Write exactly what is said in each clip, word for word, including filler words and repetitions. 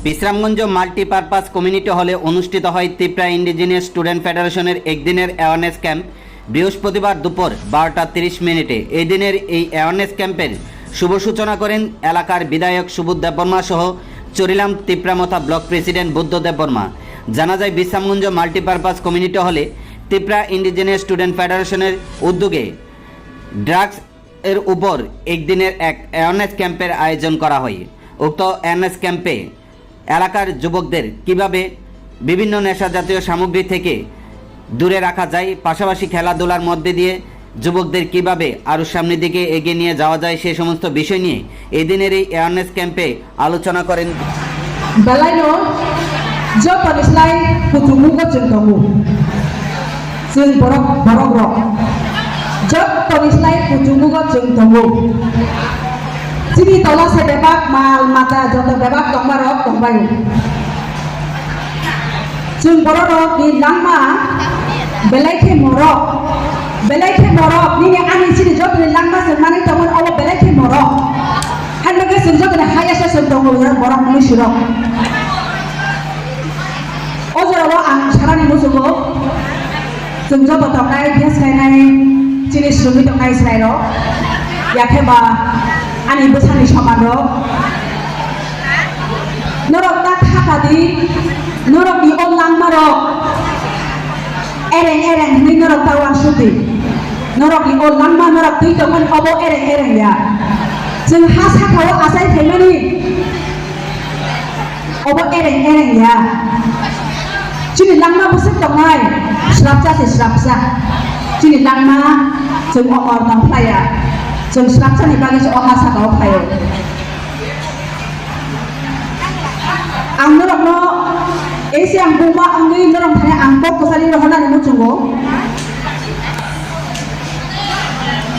Bishramganj multipurpose community হলে অনুষ্ঠিত হয় ত্রিপুরা ইন্ডিজিনিয়াস স্টুডেন্ট ফেডারেশনের একদিনের অ্যাওয়ারনেস ক্যাম্প। বৃহস্পতিবার দুপুর বারোটা তিরিশ মিনিটে এই দিনের এই অ্যাওয়ারনেস ক্যাম্পের শুভ সূচনা করেন এলাকার বিধায়ক সুবোধ দেববর্মা সহ চরিলাম তিপ্রামথা ব্লক প্রেসিডেন্ট বুদ্ধ দেববর্মা। জানা যায়, বিশ্রামগঞ্জ মাল্টিপারপাস কমিউনিটি হলে ত্রিপুরা ইন্ডিজিনিয়াস স্টুডেন্ট ফেডারেশনের উদ্যোগে ড্রাগস এর উপর একদিনের এক অ্যাওয়ারনেস ক্যাম্পের আয়োজন করা হয়। উক্ত অ্যাওয়ারনেস ক্যাম্পে এলাকার যুবকদের কিভাবে বিভিন্ন নেশা জাতীয় সামগ্রী থেকে দূরে রাখা যায়, পাশাপাশি খেলাধুলার মধ্যে দিয়ে যুবকদের কিভাবে আরও সামনের দিকে এগিয়ে নিয়ে যাওয়া যায়, সে সমস্ত বিষয় নিয়ে এদিনের এই অ্যাওয়ারনেস ক্যাম্পে আলোচনা করেন। Belai no joto ni slai kuchuk mugo chwng tongo. Chwng borok, borok rok joto ni slai kuchuk mugo chwng tongo. Chini tola se bebak mal mata joto bebak tongma rok tongbai. Chwng borok rok ni langma belai khe morok, belai khe morok nini ani chini joto ni langma se manwi tongmani obo belai khe morok. Hwnwi khe chwng joto ni highest se chwng tongo borok mwnwi sirok. O jorao ang sanani muchungo, chwng joto tongnai, face khainai, chini srwngwi tongnai chwrairok, yakhe ba ani bwsani somanrok, norok ta kha kha di, norokni o langmarok ereng ereng hwnwi norok ta uansuk di. Norokni o langma norok twi tongmani obo ereng ereng ya. Chwng ha sakao achai phaimani obo ereng ereng ya. Chini langma bwswk tongnai, swrapsa se swrapsa. Chini langma chwng omor tong phlaiya. Chwng swrapsani bagwi se o ha sakao phaio. Ang norokno, ei se ang buma wngwi norok thani ang kok kwchari rohornani muchungo.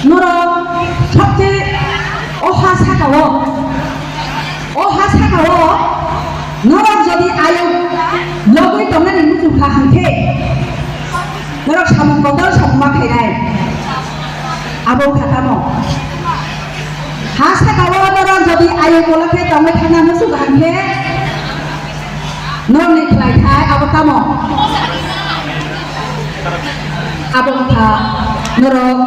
Norok sabse o ha sakao, o ha sakao norok jodi ayuk logwi tongnani muchungkha hwnkhe, norok samung kotor samung ma khainai. Abo wngkha tamo? Ha sakao norok jodi ayuk ulo khe tongwi thangna muchungkha hwnkhe, norokni khlaithai abo tamo? Abo wngkha norok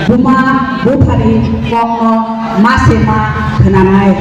buma buphani kokno ma se ma khwnanai.